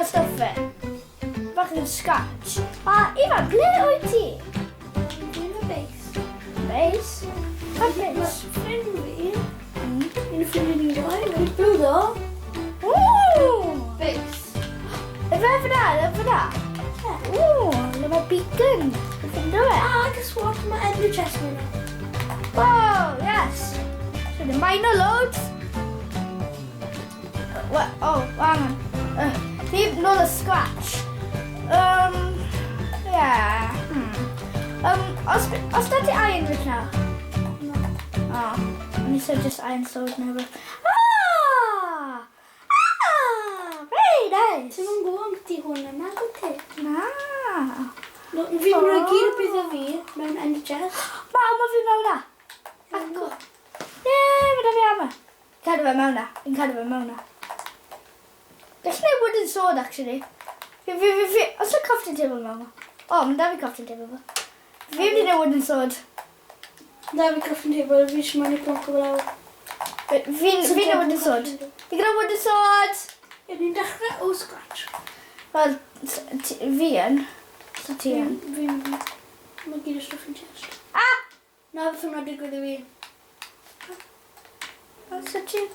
o stuff fe. Bach yn scratch. A Ifan, ble wyt ti? Dwi'n y base. Base? Pa base? Mae ffrind fi, un o ffrindiau ni'n doi, wedi byw ddo. Ooh! Base. Efe fyna, efe fyna. Ooh, le mae beacon. Yn ffindo fe. Ah, guess what? Mae ender chest mewn. Wow, yes. So the minor loads. What? Oh, hang on. Fi nôl y scratch. Yeah. Os da ti iron right now? No. Oh, o'n i said just iron sword neu rhywbeth. Ah! Ah! Very nice. Ti'n yn gwybod ti hwn yna, wyt ti? Na. No, fi'n rhoi gyd o bethau fi mewn ender chest. Ma, ma fi mewn na. Acw. Ie, mae da fi armor. Cadw fe mewn na. Fi'n cadw fe mewn na. Gallwn gwneud wooden sword, actually. Fi, os y crafting table mewn na? O, mae da fi crafting table fe. Fi mynd i gwneud wooden sword. Da fi crafting table, fi eisiau mynd i plonco fel awr. Fi'n fi gwneud wooden sword. Fi'n gwneud wooden sword! Ie, ni'n dechrau o scratch. Wel, fi yn. So ti yn. Fi'n... Mae gyd o stwff yn chest. Ah! Na, beth hwnna digwydd i fi. So ti...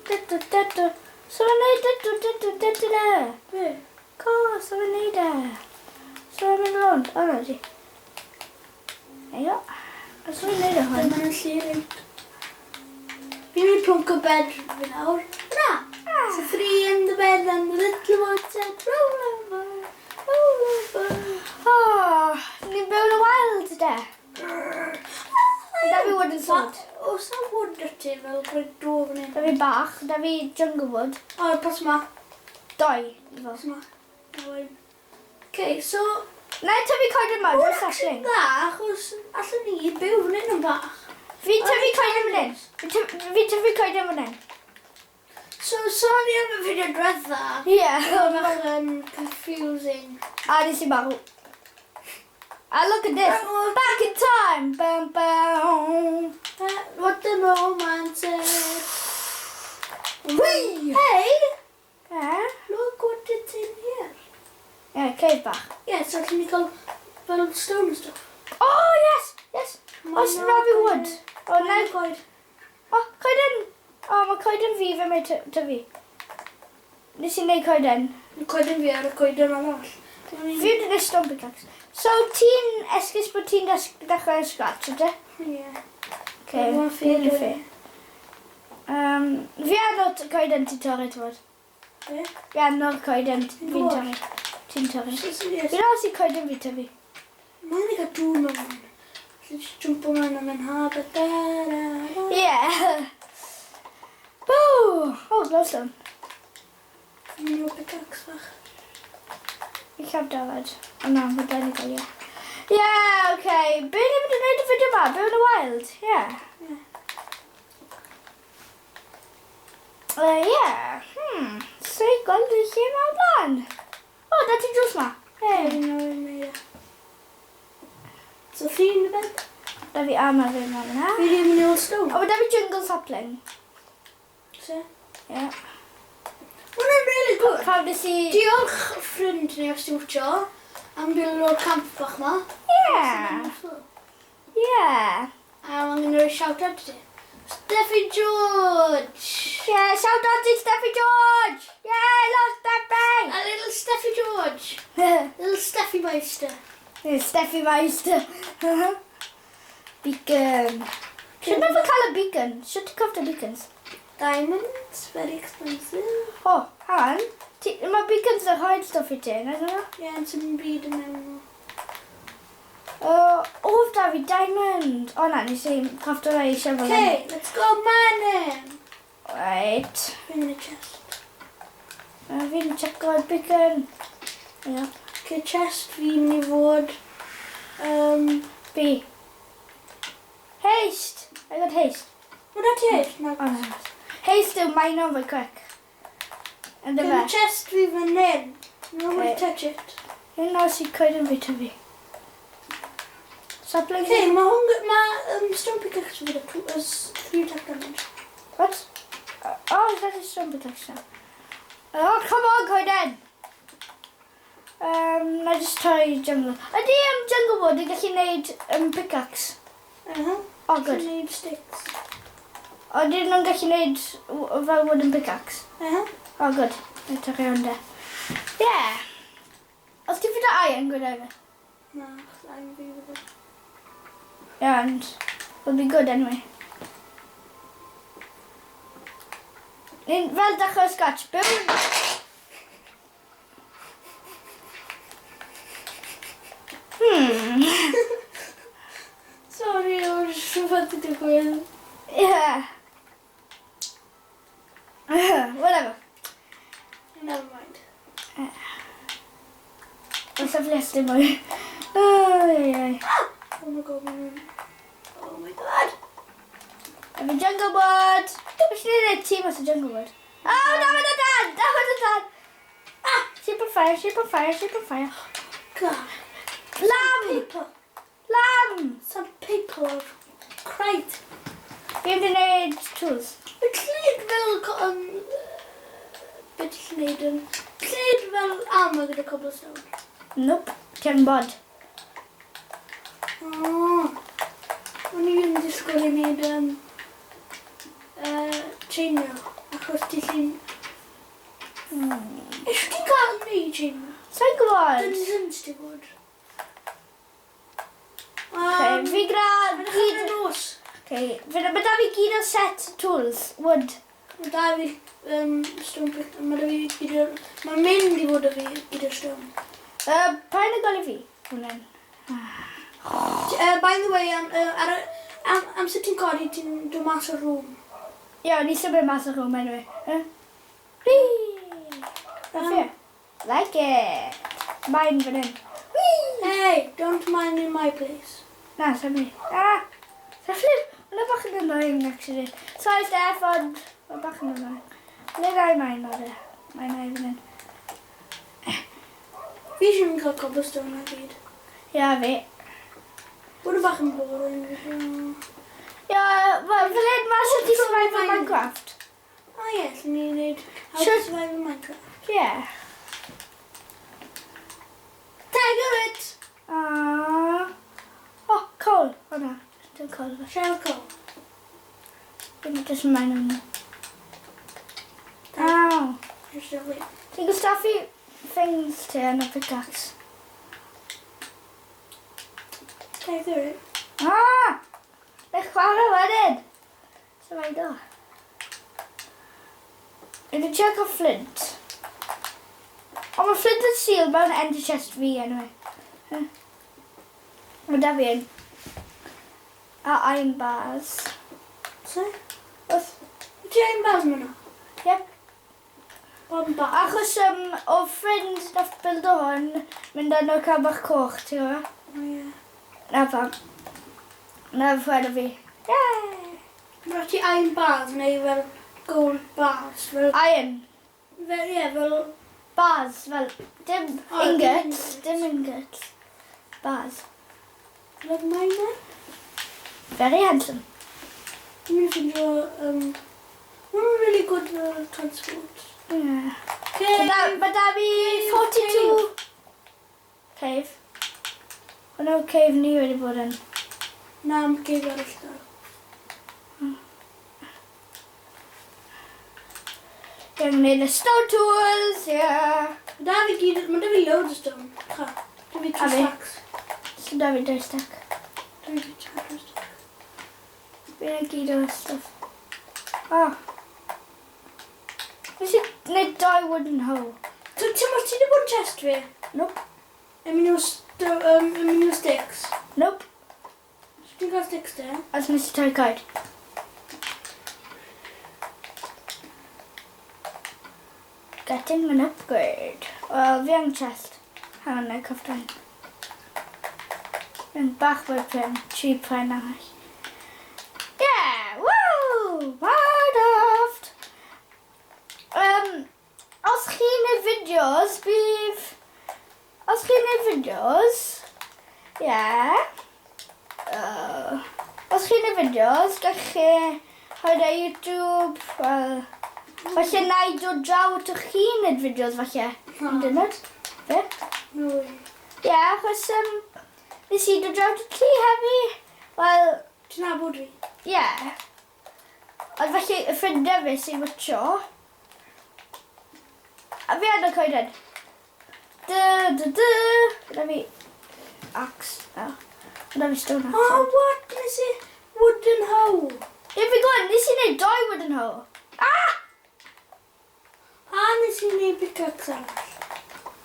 Du, du, du, du. So fe'n neud du, du, du, du, du, du, du. Be? Co, so fe'n neud e. So fe'n mynd rownd. O, na ti. Eio. So fe'n neud e hwn. Dyma nhw'n lle reit. Fi'n mynd plonco bed fi nawr. Na! So three in the bed and the little one said, "Roll over, roll over." Oh, ni'n byw yn y wild, de. Da fi wooden sword. Oes na wood at ti fel rhaid dro fan hyn? Da fi bach, da fi jungle wood. O, pas ma. Doi. Pas ma. Okay, so... Na i tyfu coeden yma, Hwn dwi'n actually sapling. dda, achos allan ni byw fan hyn yn bach. Fi'n tyfu coeden fan hyn. Fi'n tyfu coeden fan hyn. So, sorry am y fideo diwetha. Ie. Oedd bach yn confusing. A nes i marw. Ah, look at this. Back in time. Bam, bam. What the moment said. Whee! Hey, Eh? look what it's in here. Yeah, cave bach. Yeah, so allan ni cael fel stone and stuff. Oh, yes. Oes na fi wood? O, na. Coed. O, coeden. O, mae coeden fi fe mae tyfu. Nes i wneud coeden. Coeden fi ar y coeden arall. Fi wedi gwneud stone pickaxe. So, ti'n esgus bod ti'n dechrau scratch, ydy? Ie. Okay, Mae'n fi'n fair. fair. Fi anodd coeden ti'n torri, ti'n bod? Be? Fi anodd coeden fi'n Gwbod. torri. Ti'n torri. Yes. Fi'n os i coeden fi tyfu. Mae'n ei gael dŵr mewn hwn. Alli just jumpo mewn am yn ha, da da da da. Yeah. Boo! Oh, glowstone. Fi'n mynd i pickaxe fach. Fi llaf dafad. O na, mae dan i gael, ie. Yeah, okay. Be ni'n mynd i wneud y fideo yma? Byw yn y wild? Yeah. Ie. Yeah. So i gweld y lle yma o blaen. O, da ti drws ma. Hey. Fi'n mynd i. So three in the bed. Da fi armor fi yma fyna. Fi ddim yn old stone. O, mae da fi jungle sapling. So. Yeah. Hwnna'n really good. Pawb nes i. Diolch ffrind ni os ti'n watcho am build o'r camp bach ma. Yeah. A mae'n going to shout out to ti. Steffi George! Yeah, shout out to Steffi George! Yeah, I love Steffi! A little Steffi George. Little Steffi Meister. Yeah, Steffi Meister. Beacon. Should never cael a beacon. Should take off the beacons. Diamonds, very expensive. Oh, hang on. Mae beacons yn rhoi stuff i ti, na nhw? Yeah, and some byd yn mewn nhw. Oh, oh, da fi diamond. O na, nes i crafto fe eisiau fel Okay, let's go mining. Right. Fi'n mynd i chest. Fi'n checo'r beacon. Yeah. Okay, chest fi'n mynd i fod. B. Haste! I got haste. What that ti? No. Oh, no. Haste yw mine over quick. And Okay, fe. mae chest fi fan hyn. Nobody Okay. touch it. Un os i coeden fi tyfu. Sapling. Okay, mae hwn, mae stone pickaxe fi gyda two, as three attack damage. What? Oh, is that a stone pickaxe now? Oh, come on, coeden! Na just torri jungle. Ydy jungle wood yn gallu gwneud pickaxe? Uh-huh. Oh, good. Gallu neud sticks. Ydyn nhw'n gallu gwneud fel wooden pickaxe? Uh-huh. Oh, good. Na torri hwn de. Yeah. Os ti'n ffeindio iron, good over. Na, achos I'm fi fydde. Yeah, and it'll be good anyway. Ni'n fel dechrau scratch. Byw... Sorry, o'r rhywbeth wedi digwydd. Yeah. Whatever. Never mind. Oes y fles dim mwy. Ai, ai. Oh my God, oh my God. Efo jungle wood. Beth ni'n gwneud tîm os y jungle wood? Oh, na mae'n dan! Na mae'n dan! Ah! Sheep on fire, sheep on fire, sheep on fire. God. Lamb! Paper. Lamb! Some paper. Crate. Fi'n mynd i wneud tools. Mae'n llyd fel... Beth ti'n gwneud yn... Llyd fel armor gyda cobblestone. Nope. Ti'n bod. Oh. O'n i ddim yn disgwyl i wneud chainmail. Achos ti llun... Eich ti'n cael wneud chainmail? Sa'n gwybod? Dungeons ti bod. Okay, fi gyda Mae'n gyd... nos. Okay, mae da fi gyd o set tools. Wood. Mae da fi stone pick... Mae da fi gyd o'r... Mae'n mynd i fod o fi gyd o'r stone. Pa'n y gol i fi? Hwna'n. By the way, ar, am, amser ti'n codi, ti'n dod mas o'r room. Ie, yeah, ni symud mas o'r room anyway. Eh? Whee! Na fe. Like it. Mine fan hyn. Whee! Hey, don't mind in my place. Na, symud. Ah! Sefflif! Hwna bach yn annoying, actually. Sorry, Steph, ond mae bach yn annoying. Le rai mine o fe? Mine ai fan hyn. Fi eisiau cael cobblestone na gyd. Ie, fi. Bod yn bach yn boring. Ie, fel hyn, mae sut i survive yn Minecraft. O ie, lle ni'n gwneud how to survive in Minecraft. Ie. Tiger it! Ah. Oh, coal. O na, dim coal. Shell coal. Dim just mine o'n. Ow. Just a wait. Ti'n gwastraffu things ti yn y pickaxe. Tiger it. Ah! Neu chwarae wedyn! Survival. Dwi'n check o flint. Ond mae flint yn seal mewn ender chest fi anyway. Huh. Mae da fi un. A iron bars. So? Wrth, Ti iron bars mewn o? Yep. Bob yn bars. Achos o ffrind nath build o hwn, mynd arno cael bach coch, ti'n gwybod? O ie. Na pam. Na ffordd o fi. Yay! Mae ti iron bars neu fel gold bars. Fel, Iron. fel, ie, fel... Bars, fel, dim O, ingots, dim dim ingots. Bars. Like mine then? Very handsome. Dwi'n mynd i ffindio... Mae'n really good fel transport. Yeah. Okay. Mae da fi 42 cave. Hwna yw cave ni wedi bod yn. Na, am cave arall da. Dwi'n gwneud y stone tools, yeah. Mae da fi gyd... Mae da fi loads o stone. Cha. Da fi A two fi. stacks. So da fi dau stack. Da fi two stacks. Fi'n gyd o stuff. Oh. Nes i gwneud dau wooden hoe. So, ti'n ti wedi bod yn chest fi? Nope. Yn mynd o sticks. Nope. Ti'n cael sticks de? Os nes i torri coed. Getting an upgrade. Wel, fi ang chest. Hang on, na coftan. Fi'n bach fwy pren, tri pren arall. Yeah! Woo! Minecraft! Os chi'n neud fideos, bydd... Os chi'n neud fideos, yeah. Os chi'n neud fideos, gallwch chi rhoi ar YouTube, wel. Falle na i dod draw at chi i wneud fideos falle. Na. Un diwrnod. Be? No way. Ie, yeah, achos nes i dod draw at ti heddi. Wel, Ti'n nabod fi? ie. Yeah. Ond falle y ffrindiau fi sy'n watcho. A fi yn y coeden. Dy, dy, dy. Gyda fi axe. Oh. Gyda fi stone axe. Oh, what? Nes i wooden hoe. Ie, fi gwybod, nes i wneud doi wooden hoe. Ah! A nes i wneud pickaxe arall.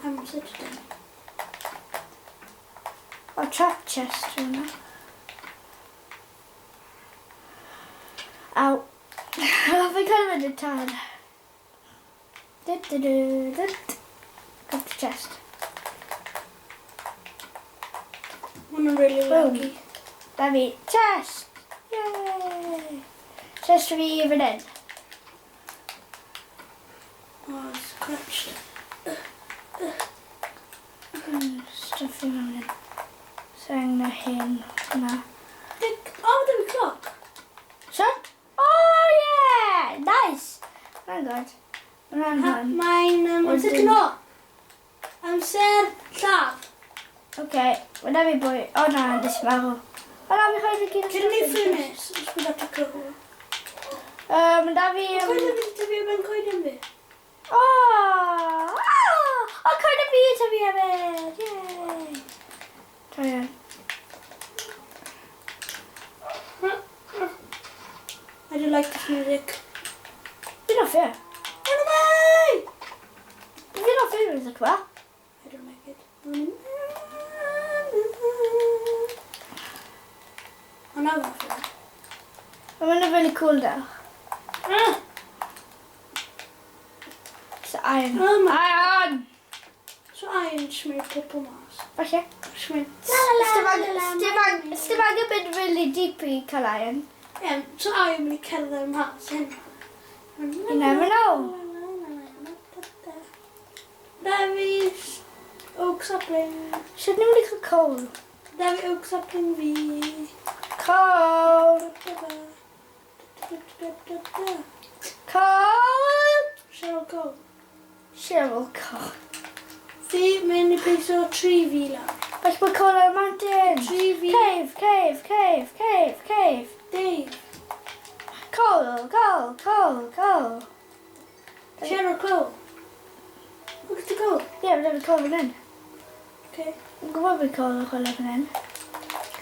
I'm such a dummy. O, trap chest hwnna. Aw. Fi'n cael mynd i'r tân. Du, du, du, du. Got the chest. Hwn yn really Boom. lucky. Da fi chest! Yay! Chest fi fan hyn. Oh, it's crouched. Stuff i mewn hyn. So angen hyn, hwnna. Dick. Oh, dim clock. So? Oh yeah! Nice! Mae'n good. Mae'n hwn. Mae'n amser Wedyn- cyno. Amser lladd. Oce, okay, da fi bwy. O na, nes i marw. O na, fi chwaith i gyd o Gyda ni stwff i. furnace, os bydd at y crow. Mae da fi... Coeden fi tyfu ben coeden fi. O! Ah! O, coed y fi tyfu hefyd! Yay! Joio. I don't like this music. Fi'n hoffi e. Run away! Fi'n hoffi music fa. I don't like it. O, na fe. Mae'n mynd yn really cool da. Ah! It's iron. Oh, ma- Iron! So iron jyst mynd popo mas. Falle. Jyst mynd... Sdim angen mynd really deep i cael iron. Ie, so iron mynd i cerdded mas hyn. You never know. Da fi oak sapling. Sut ni'n mynd i cael coal? Da fi oak sapling fi. Coal! Da, da, da, da. Coal! Cheryl Cole. Cheryl Coal. Fi mynd i peiso tri fi lawr. Falle bod coal ar y mountain. Tri fi. Cave, cave, cave, cave, cave. Dave. Coal, coal, coal, coal. Cheryl Cole. Look at the coal. Ie, yeah, fi coal fan hyn. Okay. Fi'n gwybod bod coal yn chwilio fan hyn.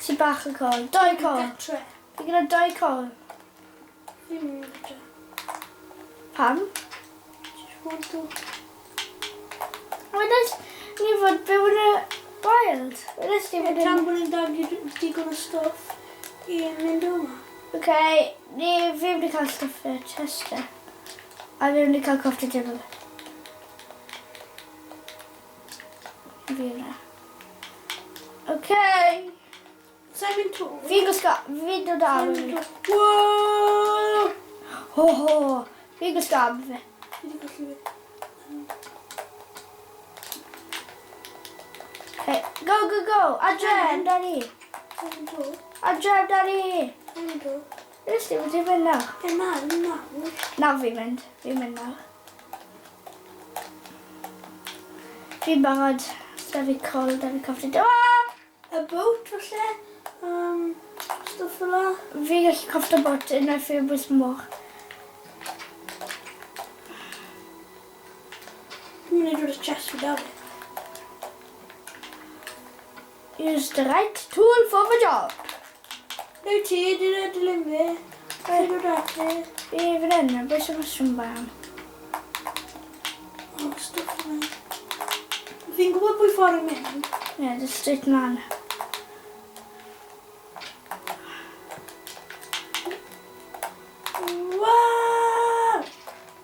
Ti bach o coal. Doi coal. Gatre. Fi gyda doi coal. Fi'n mynd gatre. Pam? Just want to. Wedys ni fod byw yn y wild. Wedys ni Ie, fod yn... tan bod ni'n dagu digon o stwff i mynd o yma. Oce, ni fi wedi cael stwff y chest e. A fi wedi cael crafting table. Fi yna. Oce. Sa'n mynd to? Fi'n gwisgo... Fi'n dod ar Sa'n fi. mynd to? Wow! Ho ho. Fi'n gwisgo am fi. Fi wedi colli fi. Okay, go, go, go. Adre, amdani. Sa'n mynd to? Adre, amdani. Sa'n mynd to? Nes ti wedi mynd nawr? Ie, na, nawr. Nawr fi'n mynd. Fi'n mynd nawr. Fi'n barod. Da fi coal, da fi crafting. Ah! Y boat, falle. Stwff fel la. Fi gallu crafto boat unwaith fi bwys môr. Fi'n mynd i dod y chest fi da fi. Use the right tool for the job. Rwy ti, dwi'n dilyn fi. Ti'n dod at fi. Fi fan hyn, bwys y mushroom biome. O, stwff yna. Fi'n gwybod pwy ffordd i'n mynd. Ie, yeah, just straight man. Wow!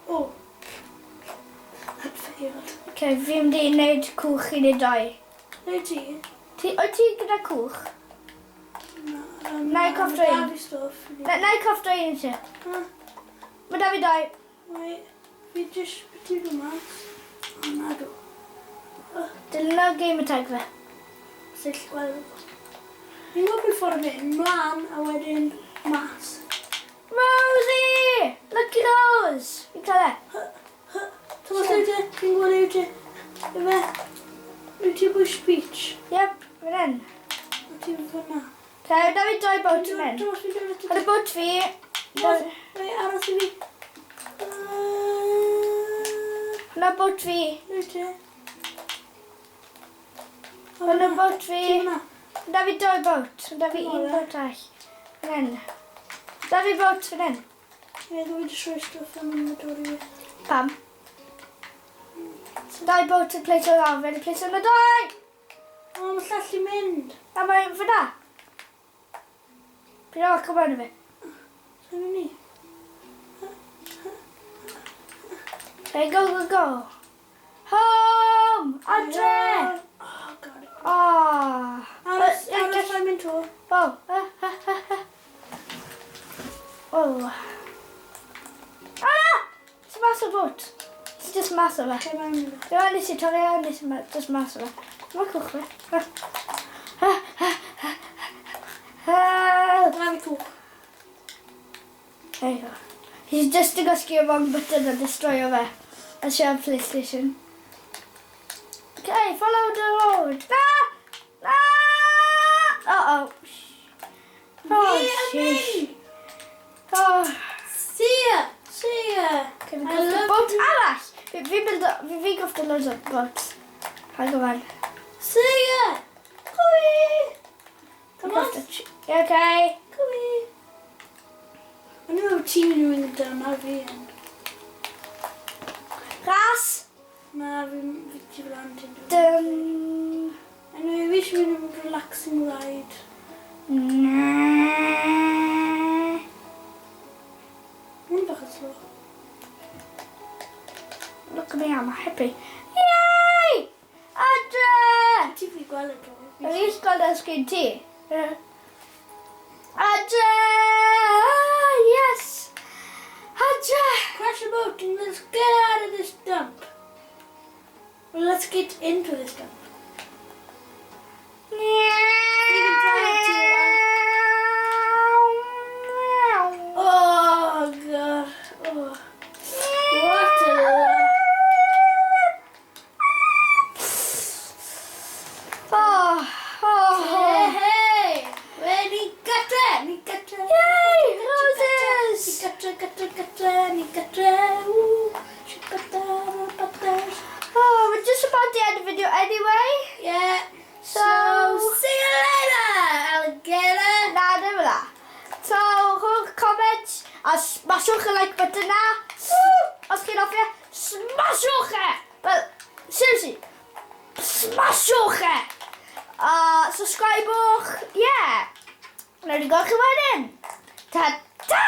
O. That failed. Okay, fi'n mynd i wneud cwch i wneud doi. Rwy ti? Ti, wyt ti gyda cwch? Na. Na i crafto un. Da fi stwff. Na i crafto un i ti. Ha? Mae da fi doi. Wait, fi just beth i mas. O, na do. Dyna gamer tag fe. Sill gweld. Fi'n gwybod pwy ffordd i mynd. Mlaen a wedyn mas. Rosie! Lucky Rose! Fi'n tyle. Thomas, lle wyt ti? Fi'n gwybod lle wyt ti. Ife? Wyt ti bwys beach? Yep, fan hyn. Wyt ti fyna? Te, da fi doi boat yn mynd. Thomas, fi'n dod at Ar y boat fi... Thomas, wei, aros i fi. Hwna boat fi. Lle wyt ti? Hwna boat fi. Ti fyna? Da fi doi boat. Da fi un boat all. Fan hyn. Da fi boat fan hyn. Ie, dwi wedi rhoi stwff am inventory fi. Pam? Dau boat yn pleisio lawr, fe wedi pleisio yn y doi! O, mae llall i mynd. A mae'n fyna. Pryd o'r cymaint o fi. Swn ni. Okay, go, go, go. Home! Adre! Oh, God. Oh. Aros, Yy, aros, just- rhaid mynd to. Oh. Ah, ah, ah, ah. Oh. Ah! It's a massive boat. It's just massive. Lle mae'n mynd? Dyma nes i torri a nes i just mas o fe. Dyma cwch fe. Ah. Ah, ah, ah, ah. Dyna fi cwch. There you go. He's just to gwasgu y wrong button a destroy o fe. As you have PlayStation. Okay, follow the road. Ah! Ah! Uh-oh. Oh, Fi yn sheesh. mynd! Oh. See ya! See ya! Okay, fi'n I crafto love boat arall. Fi fi build fi fi crafto loads o boats. Hang on. See ya! Cwy! Fi'n Come on! crafto Okay. Cwy! O'n i'n meddwl ti'n mynd i mynd gyda na fi yn. Ras. Na, fi ti fel an ti'n dod. Dum. Anyway, fi eisiau mynd am relaxing ride. Na. Mae'n bach yn slow. Look at me, I'm happy. Yay! Adre! Ti fi gweld y dro. Fi eisiau gweld ar sgrin ti. Adre! Ah, yes! Adre! Crash the boat and let's get out of this dump. Well, let's get into this dump. can drive to Oh, God. Oh. What a laugh. Oh, oh. Hey, hey! We ni gatre! Ni gatre! Yay! Ni Roses! gatre, gatre, gatre, ni gatre! Woo! Shikata, pata. Oh, we're just about the end of the video anyway. Yeah. So, So, see you later, alligator! Na, ddim fel 'na. So, rhowch comment a smashwch y like button na. Os chi'n hoffi e, smashwch e! Well, seriously, smashwch e! Subscribewch, yeah. Wnawn ni gweld chi wedyn. Ta-ta!